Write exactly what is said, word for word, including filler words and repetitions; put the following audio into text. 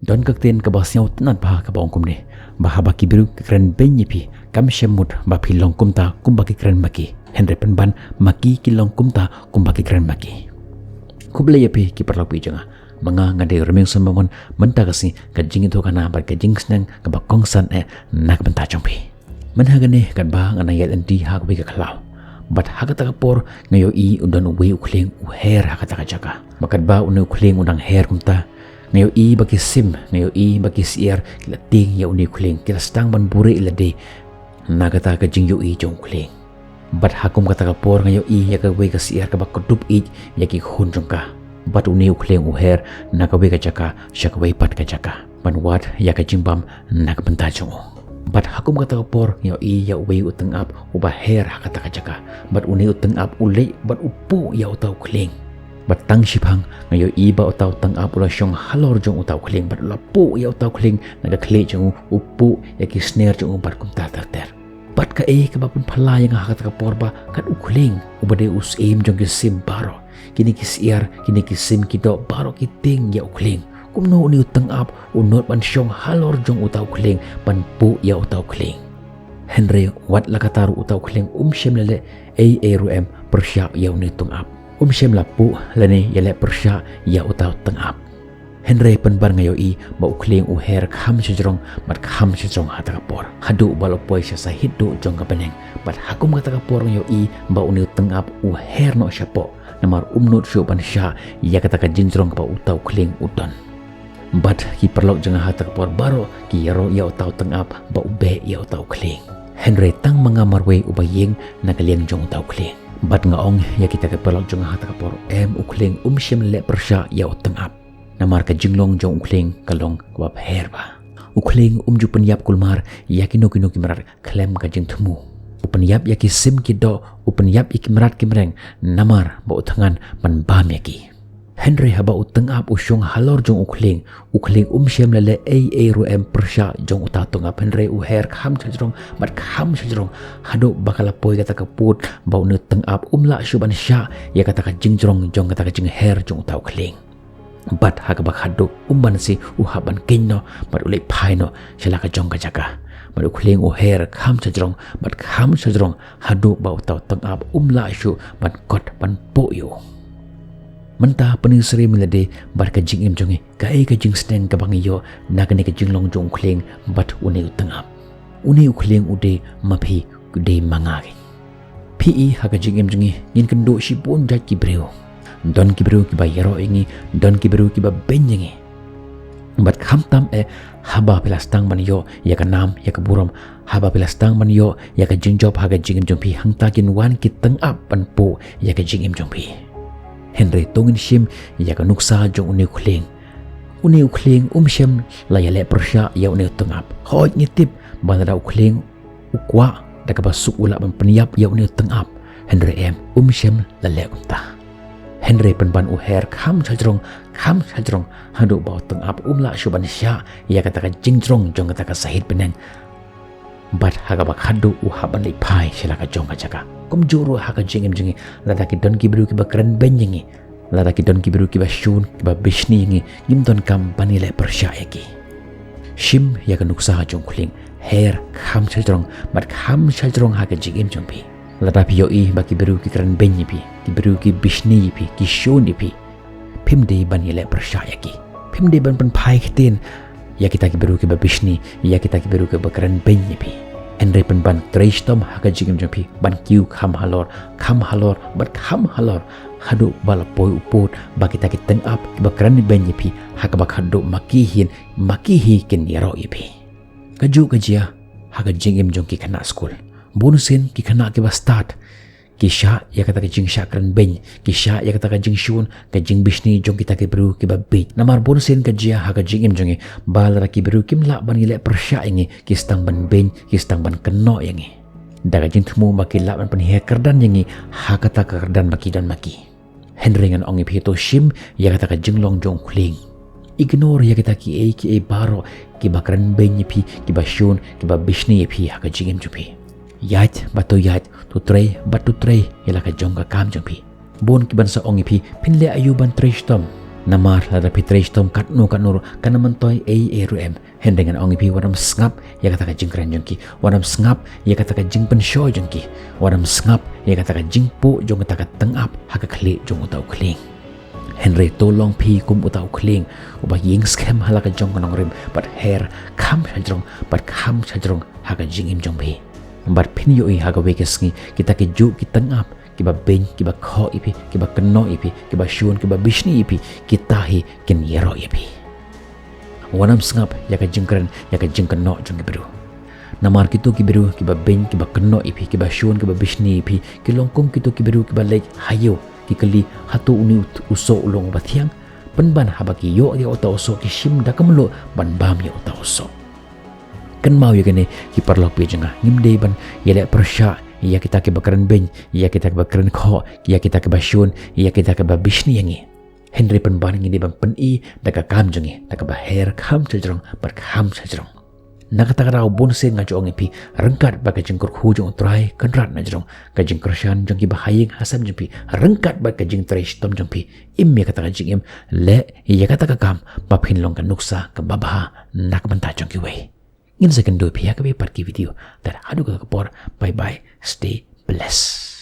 Don ka ktien kaba sngewtynnad bha kaba ong kumne, ba haba ki briew ki kren beiñ ïa phi, kam shym mut ba phi long kumta kumba ki kren ma ki. Hynrei pynban ma ki ki long kumta kumba ki kren ma ki. Khublei ïa phi ki paralok baieid jong nga. Ma nga nga dei Rymingson Bamon, mynta ka sngi ka jingïathuhkhana bad ka jingsneng kaba kongsan eh na ka bynta jong phi. Mynta ha kane katba nga nang ïaid lynti ha kawei ka khlaw, bad ha kata ka por nga ïohi u don uwei u khlieng u her ha kata ka jaka. Bad katba une u khlieng u nang her kumta, nga ïohi ba ki sim, nga ïohi ba ki syiar ki la tieng ïa une u khlieng, ki la sdang ban buhrieh ïa lade na kata ka jingïohi jong u khlieng. Bad ha kum kata ka por nga ïohi ïa kawei ka syiar kaba kdup ïeit ïa ki khun jong ka. Bad une u khlieng u her na kawei ka jaka sha kawei pat ka jaka ban wad ïa ka jingbam na ka bynta jong u. Bad ha kum kata ka por nga ïohi ïa uwei u tyngab uba her ha kata ka jaka. Bad une u tyngab u leit bad u puh ïa uta u khlieng. Bad tang shiphang nga ïohi ba uta u tyngab u la shong halor jong uta u khlieng bad u la puh ïa uta u khlieng na ka khlieh jong u, u puh ïa ki sner jong u bad kumta ter ter. Bad kaei kaba pynphylla ïa nga ha kata ka por ba kat u khlieng uba dei u syiem jong ki sim baroh, kine ki syiar, kine ki sim ki doh baroh ki tieng ïa u khlieng. Kumno une u tyngab u nud ban shong halor jong uta u khlieng ban puh ïa uta u khlieng? Hynrei wat la katta ruh uta u khlieng um shym la leh ei ei ruh em pyrshah ïa une u tyngab. Um shym la puh lane ïaleh pyrshah ïa uta u tyngab. Hynrei pynban nga ïohi ba u khlieng u her kham shajrong bad kham shajrong ha kata ka por, haduh ba la poi sha sahit duh jong ka bneng. Bad ha kum kata ka por nga ïohi ba une u tyngab u her noh shapoh, namar um nud shuh ban shah ïa kata ka jingjrong kaba uta u khlieng u don. Bad ki paralok jong nga ha kata ka por baroh ki ïaroh ïa uta u tyngab ba u beh ïa uta u khlieng. Hynrei tang ma nga marwei uba ïeng na ka liang jong uta u khlieng. Bad nga ong ïa kita ki paralok jong nga ha kata ka por, em, u khlieng um shym la leh pyrshah ïa u tyngab. Namar ka jinglong jong u khlieng ka long kaba pher bha. U khlieng um ju pynïap kulmar ïa kino kino ki mrad khlem ka jingthmu. U pynïap ïa ki sim ki doh, u pynïap ïa ki mrad ki mreng, namar ba u thngan ban bam ïa ki. Hynrei haba u tyngab u shong halor jong u khlieng, u khlieng um shym la leh ei ei ruh em pyrshah jong uta u tyngab, hynrei u her kham shajrong bad kham shajrong, haduh ba ka la poi kata ka pud ba une u tyngab um lah shuh ban shah ïa kata ka jingjrong jong kata ka jingher jong uta u khlieng. Bad ha kaba khatduh um banse u hap ban kieñ noh bad u leit phai noh sha la ka jong ka jaka. Bad u khlieng u her kham shajrong bad kham shajrong haduh ba uta u tyngab um lah shuh ban kot ban puh ïa u. Mynta pyni syriem ïa lade bad ka jingim jong ngi, kaei ka jingsneng kaba ngi ïoh na kane ka jinglong jong u khlieng bad une u tyngab. Une u khlieng u dei ma phi, u dei ma nga. Phi i ha ka jingim jong ngi ngin kynduh shibun jait ki briew. Don ki briew kiba ïaroh ïa ngi, don ki briew kiba beiñ ïa ngi. Bad khamtam eh haba phi la sdang ban ïoh ïa ka nam ïa ka burom, haba phi la sdang ban ïoh ïa ka jingjop ha ka jingim jong phi, hangta kin wan ki tyngab ban puh ïa ka jingim jong phi. Hynrei to ngin shim ïa ka nuksa jong une u khlieng. Une u khlieng um shym la ïaleh pyrshah ïa une u tyngab. Hooid ngi tip ba lada u khlieng u kwah da kaba suk u lah ban pynïap ïa une u tyngab. Hynrei em, um shym la leh kumta. Hynrei pynban u her kham shajrong, kham shajrong haduh ba u tyngab um lah shuh ban shah ïa kata ka jingjrong jong kata ka sahit bneng. Bad ha kaba khatduh u hap ban leit phai sha la ka jong ka jaka. Kumjuh ruh ha ka jingim jong ngi, lada ki don ki briew kiba kren beiñ ïa ngi, lada ki don ki briew kiba shun, kiba bishni ïa ngi, ngim donkam ban ïaleh pyrshah ïa ki. Shim ïa ka nuksa jong u khlieng, her kham shajrong bad kham shajrong ha ka jingim jong phi. Lada phi ïohi ba ki briew ki kren beiñ ïa phi, ki briew ki bishni ïa phi, ki shun ïa phi, phim dei ban ïaleh pyrshah ïa ki. Phim dei ban pynphai ktien ïa kita ki briew kiba bishni, ïa kita ki briew kiba kren beiñ ïa phi. Hynrei pynban trei shitom ha ka jingim jong phi ban kiew kham halor, kham halor bad kham halor, haduh ba la poi u pud ba kita ki tyngab kiba kren beiñ ïa phi ha kaba khatduh ma ki hi, ma ki hi kin ïaroh ïa phi. Kajuh ka jia ha ka jingim jong ki khynnah skul. Bun sien ki khynnah kiba stad ki shah ïa kata ka jingshah kren beiñ, ki shah ïa kata ka jingshun, ka jingbishni jong kita ki briew kiba bieit. Namar bun sien ka jia ha ka jingim jong ngi ba lada ki briew kim lah ban ïaleh pyrshah ïa ngi, ki sdang ban beiñ, ki sdang ban kynnoh ïa ngi da ka jingthmu ba ki lah ban pynhiar kyrdan ïa ngi ha kata ka kyrdan ba ki don ma ki. Hynrei ngan ong ïa phi, to shim ïa kata ka jinglong jong u khlieng. Ignore ïa kita kiei kiei baroh kiba kren beiñ ïa phi, kiba shun, kiba bishni ïa phi ha ka jingim jong phi. Ïaid bad to ïaid, to trei bad to trei ïa la ka jong ka kam jong phi. Bun kiban sa ong ïa phi, phin leh aïu ban trei shitom? Namar lada phi trei shitom katno katno ruh, kan ym myntoi ei ei ruh em. Hynrei ngan ong ïa phi, wat nym sngap ïa kata ka jingkren jong ki, wat nym sngap ïa kata ka jingpynshoi jong ki, wat nym sngap ïa kata ka jingpuh jong kata ka tyngab ha ka khlieh jong uta u khlieng. Hynrei to long phi kum uta u khlieng uba ïeng skhem ha la ka jong ka nongrim, bad her kham shajrong, bad kham shajrong ha ka jingim jong phi. Bad phin ïohi ha kawei ka sngi kita ki juh ki tyngab, kiba beiñ, kiba khoh ïa phi, kiba kynnoh ïa phi, kiba shun, kiba bishni ïa phi, kita hi kin ïaroh ïa phi. Wat nym sngap ïa ka jingkren, ïa ka jingkynnoh jong ki briew. Namar kito ki briew kiba beiñ, kiba kynnoh ïa phi, kiba shun, kiba bishni ïa phi, ki long kum kito ki briew kiba leit ha ïew, ki kylli, hato une u, u soh u long uba thiang? Pynban haba ki ïoh ïa uta u soh ki shim da ka mluh ban bam ïa uta u soh. Kynmaw ïa kane ki paralok phi jong nga, ngim dei ban ïaleh pyrshah ïa kita kiba kren beiñ, ïa kita kiba kren khoh, ïa kita kiba shun, ïa kita kiba bishni ïa ngi. Hynrei pynban ngi dei ban pyni da ka kam jong ngi, da kaba her kham shajrong bad kham shajrong. Na kata ka daw bun sien nga ju ong ïa phi, ryngkat bad ka jingkyrkhu jong U Trai Kynrad najrong, ka jingkyrshan jong kiba ha ïing ha sem jong phi, ryngkat bad ka jingtrei shitom jong phi, im ïa kata ka jingim, leh ïa kata ka kam ba phin long ka nuksa kaba bha na ka bynta jong kiwei. Ngin sa ïakynduh ïa phi ha kawei pat ka video. Tad haduh kata ka por, bye bye, stay blessed.